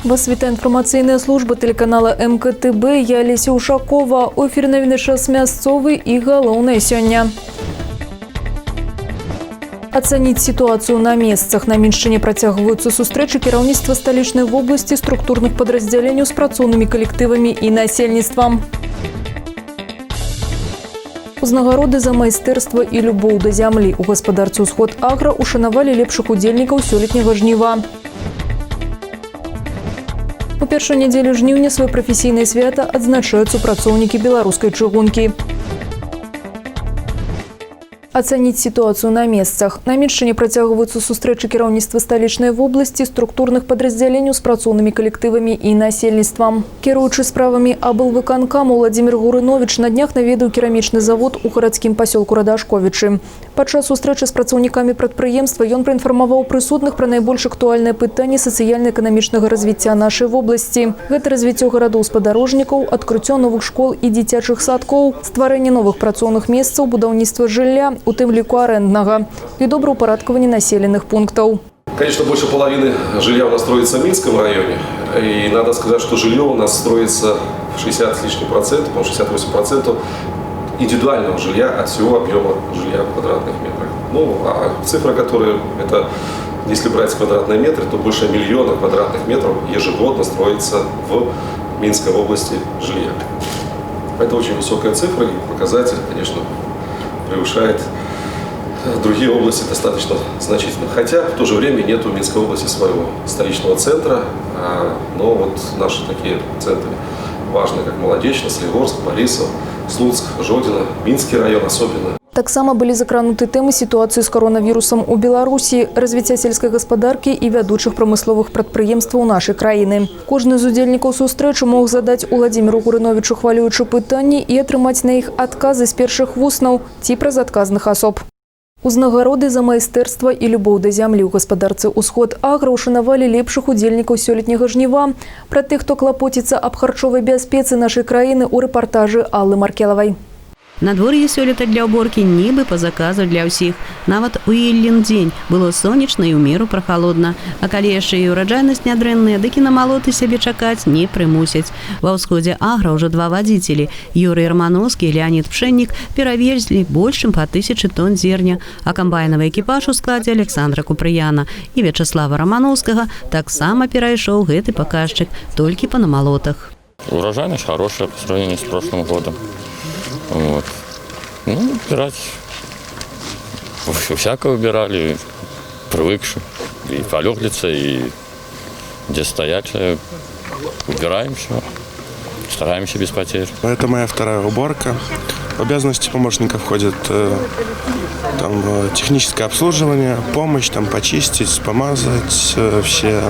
Вас вітае інфармацыйная служба тэлеканала МКТБ. Я Алеся Ушакова. У эфіры навіны «Час мясцовы» і галоўнае сёння. Ацаніць сітуацыю на месцах. На Міншчыне працягваюцца сустрэчы кіраўніцтва сталічнай вобласці, структурных падраздзяленняў з працоўнымі калектывамі і насельніцтвам. Узнагароды за майстэрства і любоў да зямлі. У гаспадарцы «Усход Агра» ушанавалі лепшых удзельнікаў сёлетняга жніва. У першую нядзелю жніўня сваё прафесійнае свята адзначаюць супрацоўнікі беларускай чыгункі. Ацаніць сітуацыю на месцах. На Міншчыне працягваюцца сустрэчы кіраўніцтва сталічнай вобласці, структурных падраздзяленняў з працоўнымі калектывамі і насельніцтвам. Кіруючы справамі аблвыканкаму Уладзімір Гурыновіч на днях наведаў керамічны завод у гарадскім пасёлку Радашковічы. Падчас сустрэчы з працаўнікамі прадпрыемства ён праінфармаваў прысутных пра найбольш актуальныя пытанні сацыяльна-эканамічнага развіцця нашай вобласці. Гэта развіццё гарадоў-спадарожнікаў, адкрыццё новых школ і дзіцячых садкоў, стварэнне новых працоўных месцаў, будаўніцтва жылля, у тым ліку арэнднага, і добраўпарадкаванне населеных пунктаў. Конечно, больше половины жилья у нас строится в Минском районе. И надо сказать, что жилье у нас строится в 60 с лишним процентов, по-моему, 68% индивидуального жилья от всего объема жилья в квадратных метрах. Ну, а цифра, которая, это, если брать квадратные метры, то больше миллиона квадратных метров ежегодно строится в Минской области жилья. Это очень высокая цифра, и показатель, конечно, превышает другие области достаточно значительно. Хотя в то же время нет у Минской области своего столичного центра, но вот наши такие центры важные, как Молодечно, Солигорск, Борисов, Слуцк, Жодино, Минский район особенно. Таксама былі закрануты тэмы сітуацыі з каронавірусам у Беларусі, развіцця сельскай гаспадаркі і вядучых прамысловых прадпрыемстваў нашай краіны. Кожны з удзельнікаў сустрэчы мог задаць Уладзіміру Гурыновічу хвалюючы пытанні і атрымаць на іх адказы з першых вуснаў ці праз адказных асоб. Узнагароды за майстэрства і любоў да зямлі. У гаспадарцы «Усход Агра» ушанавалі лепшых удзельнікаў сёлетняга жніва. Пра тых, хто клапоціцца аб харчовай бяспецы нашай краіны, у рэпартажы Аллы Маркелавай. Надвор'е сёлета для ўборкі нібы па заказу для ўсіх. Нават у Іллін дзень было сонечна і ў меру прахалодна. А калі яшчэ і ўраджайнасць нядрэнная, дык і на малоты сябе чакаць не прымусяць. Ва «Ўсходзе Агра» ўжо два вадзіцелі, Юрый Рамановскі і Леанід Пшэннік, перавезлі больш чым па 1000 тонн зерня, а камбайнавы экіпаж у складзе Александра Купрыяна і Вячаслава Рамановскага таксама перайшоў гэты паказчык толькі па намалотах. Урожайность хорошая по сравнению с прошлым годом. Вот. Ну, убирать. Всякое убирали, привыкши. И полеглица, и где стоять, убираем все. Стараемся без потерь. Это моя вторая уборка. В обязанности помощника входит там, техническое обслуживание, помощь, там, почистить, помазать все,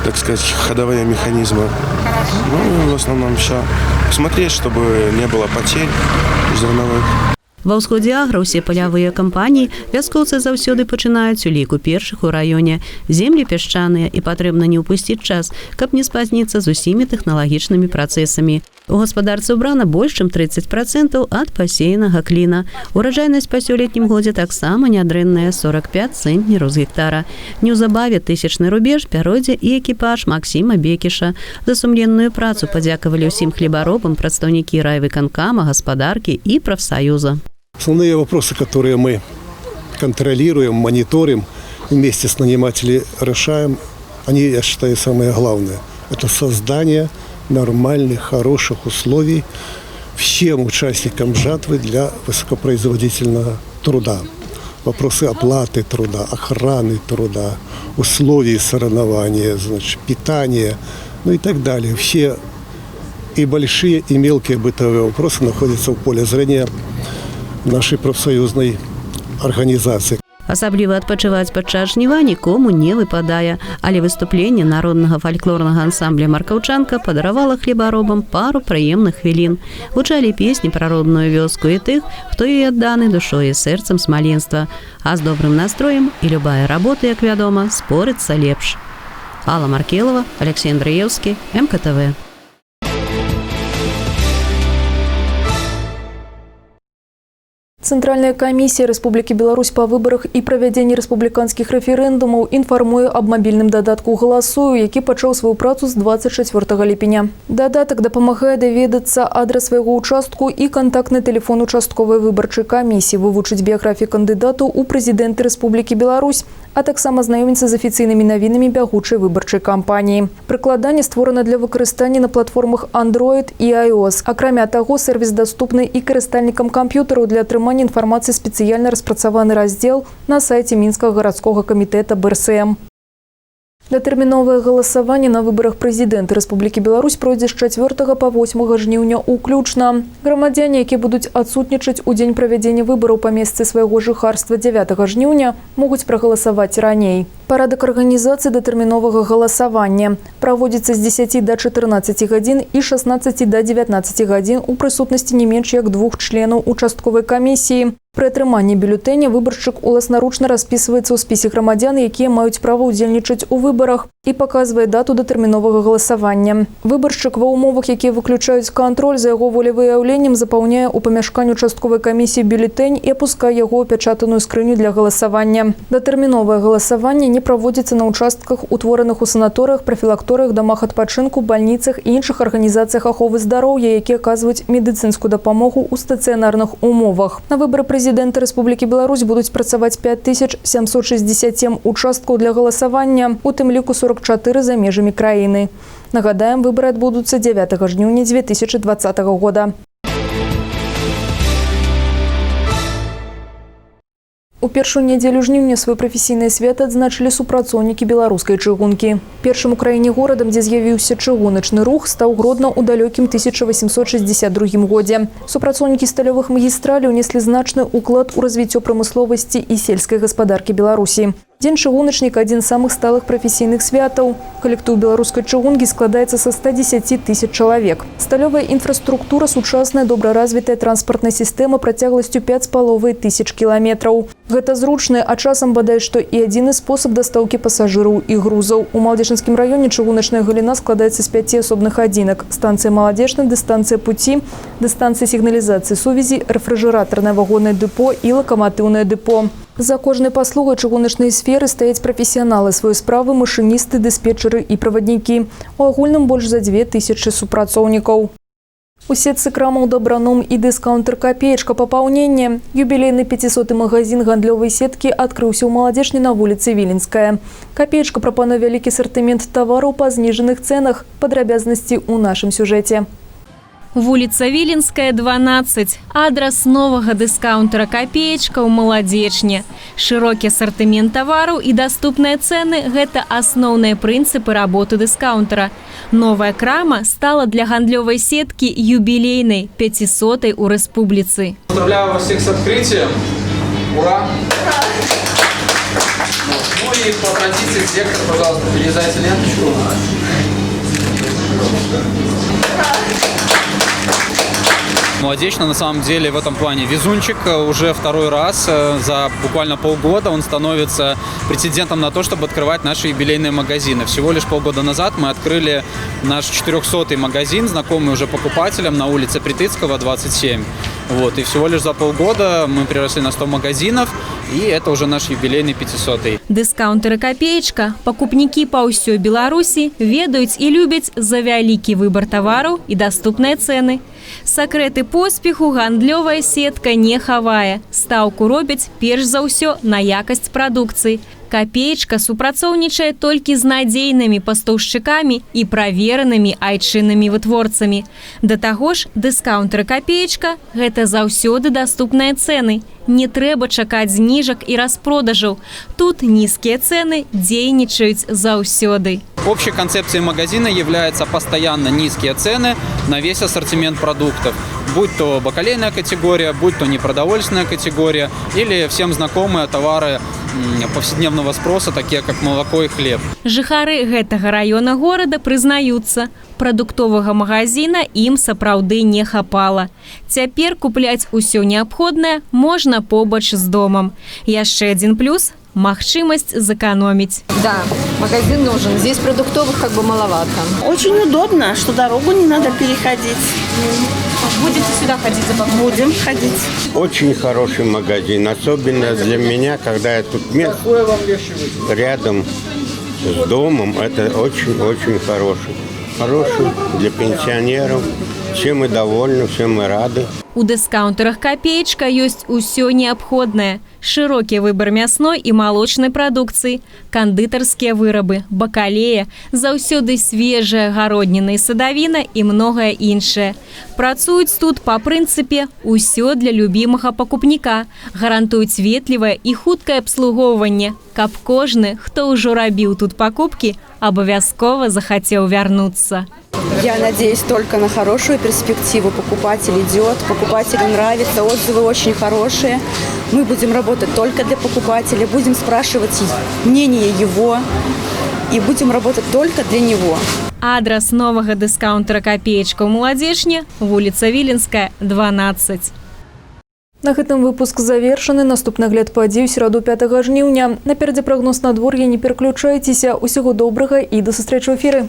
так сказать, ходовые механизмы. Ну, в основном все. Смотреть, чтобы не было потерь зерновых. Ва «Ўсходзе Агра» ўсе палявыя кампаніі вяскоўцы заўсёды пачынаюць у ліку першых у раёне. Землі пясчаныя, і патрэбна не ўпусціць час, каб не спазніцца з усімі тэхналагічнымі працэсамі. У гаспадарцы ўбрана больш чым 30% ад пасеянага кліна. Ураджайнасць па сёлетнім годзе таксама нядрэнная — 45 цэнтнераў з гектара. Неўзабаве тысячны рубеж пяройдзе і экіпаж Максіма Бекіша. За сумленную працу падзякавалі ўсім хлебаробам прадстаўнікі райвыканкама, гаспадаркі і прафсаюза. Основные вопросы, которые мы контролируем, мониторим, вместе с нанимателями решаем, они, я считаю, самое главное. Это создание нормальных, хороших условий всем участникам жатвы для высокопроизводительного труда. Вопросы оплаты труда, охраны труда, условий соревнования, значит, питания, ну и так далее. Все и большие, и мелкие бытовые вопросы находятся в поле зрения нашей профсоюзной организации. Асабліва адпачываць падчас жніва нікому не выпадае, але выступленне народнага фальклорнага ансамбля «Маркаўчанка» падаравала хлебаробам пару прыемных хвілін. Гучалі песні пра родную вёску і тых, хто ёй адданы душой і сэрцам з маленства. А з добрым настроем і любая работа, як вядома, спорыцца лепш. Алла Маркелова, Алексей Андреевскі, МКТВ. Цэнтральная камісія Рэспублікі Беларусь па выбарах і правядзенні рэспубліканскіх рэферэндумаў інфармуе аб мабільным дадатку «Галасую», які пачаў сваю працу з 24 ліпеня. Дадатак дапамагае даведацца адрас свайго ўчастку і кантактны тэлефон участковай выбарчай камісіі, вывучыць біяграфію кандыдатаў у прэзідэнты Рэспублікі Беларусь, а таксама знаёміцца з афіцыйнымі навінамі бягучай выбарчай кампаніі. Прыкладанне створана для выкарыстання на платформах Android і iOS. Акрамя таго, сэрвіс даступны і карыстальнікам камп'ютараў. Для атрымання інфармацыі спецыяльна распрацаваны раздзел на сайце Мінскага гарадскога камітэта БРСМ. Датэрміновае галасаванне на выбарах прэзідэнта Рэспублікі Беларусь пройдзе з 4 па 8 жніўня ўключна. Грамадзяне, якія будуць адсутнічаць у дзень правядзення выбараў па месцы свайго жыхарства 9 жніўня, могуць прагаласаваць раней. Парадак арганізацыі датэрміновага галасавання праводзіцца з 10 да 14 гадзін і 16 да 19 гадзін у прысутнасці не менш як двух членаў участковай камісіі. Пры атрыманні бюлетэня выбаршчык уласнаручна распісваецца ў спісе грамадзян, якія маюць права ўдзельнічаць у выбарах, і паказвае дату датэрміновага галасавання. Выбаршчык ва ўмовах, якія выключаюць кантроль за яго волевыяўленнем, запаўняе ў памяшканні участковай камісіі бюлетэнь і апускае яго ў пячатаную скрыню для галасавання. Датэрміновае галасаванне не праводзіцца на ўчастках, утвораных у санаторыях, прафілакторыях, дамах адпачынку, бальніцах і іншых арганізацыях аховы здароўя, якія аказваюць медыцынскую дапамогу ў стацыянарных умовах. На выбары прэзідэнта Рэспублікі Беларусь будуць працаваць 5767 участкаў для галасавання, у тым ліку 44 за межамі краіны. Нагадаем, выбары адбудуцца 9 жніўня 2020 года. У першую нядзелю жніўня сваё прафесійнае свята адзначылі супрацоўнікі беларускай чыгункі. Першым у краіне горадам, дзе з'явіўся чыгуначны рух, стаў Гродна ў далёкім 1862 годзе. Супрацоўнікі сталёвых магістраляў унеслі значны ўклад у развіццё прамысловасці і сельскай гаспадаркі Беларусі. Дзень чыгуначніка – адзін з самых сталых прафесійных святаў. Калектыў беларускай чыгункі складаецца са 110 тысяч чалавек. Сталёвая інфраструктура – сучасная, добра развітая транспартная сістэма працягласцю 5,5 тысяч кіламетраў. Гэта зручны, а часам, бадай што, і адзіны спосаб дастаўкі пасажыраў і грузаў. У Маладзечанскім раёне чыгуначная галіна складаецца з 5 асобных адзінак. Станцыя Маладзечна, дыстанцыя пуці, дыстанцыя сігналізацыі сувязі, рэфрыжэратарнае вагоннае дэпо і лакаматыўнае дэпо. За кожнай паслугай чыгуначнай сферы стаяць прафесіяналы сваёй справы, машыністы, дыспетчары і праваднікі. У агульным больш за 2000 супрацоўнікаў. У сетцы крамаў «Дабраном» і дыскаунтер «Капеечка» папаўненне. Юбілейны 500-ы магазін гандлёвай сеткі адкрыўся ў Маладзечне на вуліцы Віленская. «Капеечка» прапануе вялікі асартымент тавараў па зніжаных цэнах. Падрабязнасці ў нашым сюжэце. Вуліца Віленская, 12. Адрас новага дыскаунтера «Капеечка» ў Маладзечне. Шырокі асартымент тавараў і даступныя цэны – гэта асноўныя прынцыпы работы дыскаунтера. Новая крама стала для гандлёвай сеткі юбілейнай, 500-й у рэспубліцы. Поздравляю вас всех с открытием. Ура! Ура! Ну и по традиции, директор, пожалуйста, перерезайте ленточку. Ура! Молодечно на самом деле в этом плане везунчик. Уже второй раз за буквально полгода он становится претендентом на то, чтобы открывать наши юбилейные магазины. Всего лишь полгода назад мы открыли наш 400-й магазин, знакомый уже покупателям, на улице Притыцкого, 27. Вот. И всего лишь за полгода мы приросли на 100 магазинов, и это уже наш юбилейный 500-й. Дыскаунтары «Капеечка» пакупнікі па ўсёй Беларусі ведаюць і любяць за вялікі выбар тавараў і даступныя цэны. Сакрэты поспеху гандлёвая сетка не хавае. Стаўку робяць перш за ўсё на якасць прадукцыі. «Капеечка» супрацоўнічае толькі з надзейнымі пастаўшчыкамі і праверанымі айчыннымі вытворцамі. Да таго ж, дыскаунтары «Капеечка» – гэта заўсёды даступныя цэны. Не трэба чакаць зніжак і распродажаў. Тут нізкія цэны дзейнічаюць заўсёды. Общей концепцией магазина являются постоянно низкие цены на весь ассортимент продуктов. Будь то бакалейная категория, будь то непродовольственная категория или всем знакомые товары повседневного спроса, такие как молоко и хлеб. Жыхары гэтага раёна горада прызнаюцца, прадуктовага магазина ім сапраўды не хапала. Цяпер купляць усё неабходнае можна побач з домам. Яшчэ адзін плюс – магчымасць сэкономить. Да, магазин нужен. Здесь продуктовых как бы маловато. Очень удобно, что дорогу не надо переходить. Будете сюда ходить за покупками? Будем ходить. Очень хороший магазин, особенно для меня, когда я тут место рядом с домом, это очень-очень хороший. Хороший для пенсионеров. Все мы довольны, все мы рады. У дыскаунтарах «Копеечка» ёсць усё неабходнае. Шырокі выбар мясной і малочнай прадукцыі, кандытарскія вырабы, бакалея, заўсёды свежая гародніна і садавіна і многае іншае. Працуюць тут па прынцыпе «усё для любімага пакупніка», гарантуюць ветлівае і хуткае абслугоўванне, каб кожны, хто ўжо рабіў тут пакупкі, абавязкова захацеў вярнуцца. Я надеюсь только на хорошую перспективу. Покупатель идет, покупателю нравится, отзывы очень хорошие. Мы будем работать только для покупателя, будем спрашивать мнение его и будем работать только для него. Адрас новага дыскаунтера «Копеечка» ў Маладзечне, вуліца Віленская, 12. На гэтым выпуск завершаны. Наступны агляд падзей у сераду 5 жніўня. Наперадзе прагноз надвор'я, не пераключайцеся. Усяго добрага і да сустрэчы ў эфіры.